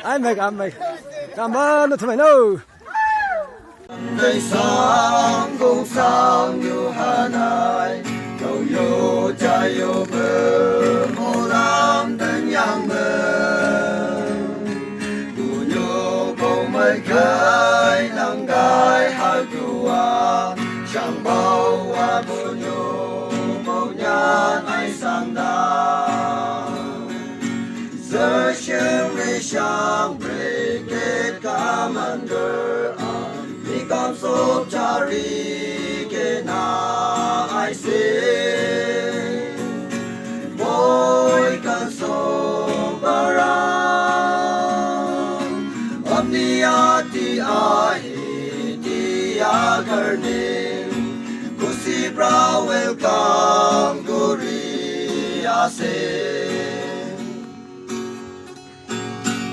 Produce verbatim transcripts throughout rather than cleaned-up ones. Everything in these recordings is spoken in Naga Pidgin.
I'm back, I'm back. Come on, no, no. Dei sang kong sang yu hanai, kau yo jai yo be, mo lam den yang be. Ku yo kong mai kai nang gai hai ku a, shang bao a ku yo kong yan ai sang da. Sir Shem Rishang, Brigade Commander, Ami Kam Sop Chari Ke Na Ai Se. Boi Kan So Bara, Apni Aati Ahi Diya Karne, Khushi Pra Welcome Kuri Ase.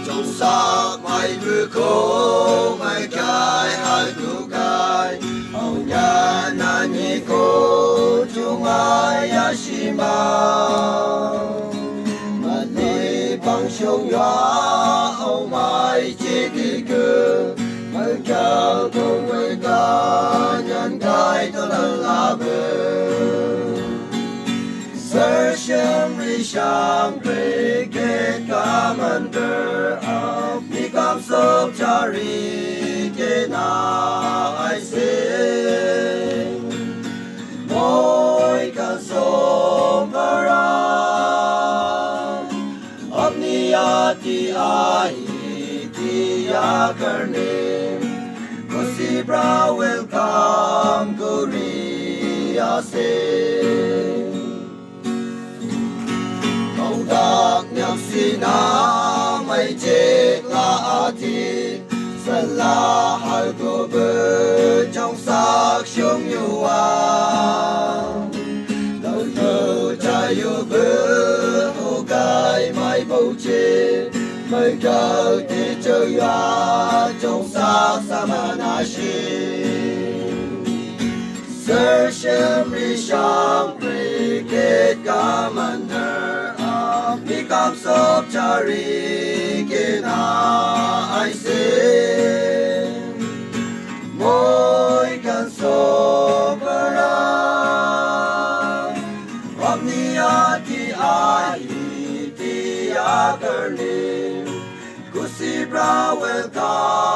Chungsak mai bu ko mai kai hai tu kai. Au nya na ni ko chung ai ya shi ma. Ma ni pang shong ya au mai chi di ku. Mai ka ko mai ka nyan kai to la la bu. Sir Shem Rishang, Brigade Commander, Ami Kam Sop Chari Ke Na Ai Se. Moi Kan So Bara, Apni Aati Ahi Diya Karne, Khushi Pra Welcome Kuri Ase. Kaudak nyam sina mai chek la ati, sala hal ko be chong sak shung yu a. Lau yu cha yu be ho kai mai bo che, mai kau te chau ya chong sak sa ma na shi. Sir Shem Rishang, Brigade Commander, Ami Kam Sop Chari Ke Na Ai Se. Moi Kan So Bara, Apni Aati Ahi Diya Karne, Khushi Pra Welcome